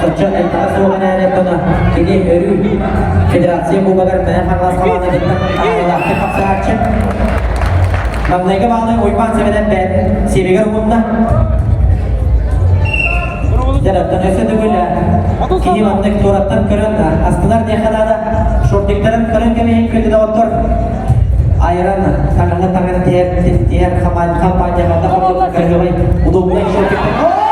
Соччо элбэҕэ суох эрээри, оттон кини өрүү федерация кубогар Мэҥэ Хаҥалас хамаандатыттан таһаарыылаахтык хапсаһааччы. Маҥнайгы баалы Уйбаан Сэмэнэн бэйэтин сиэбигэр угунна. Дьэ, оттон өссө төгүл кини маннык туораттан көрөн астынар диэххэ наада. Шортиктарын көрөн кэбиһин күндү доҕоттор. Айран таҥаны таҥан тиһэр тиһэр компания ханна курдук кыһылый удобный шортиктар.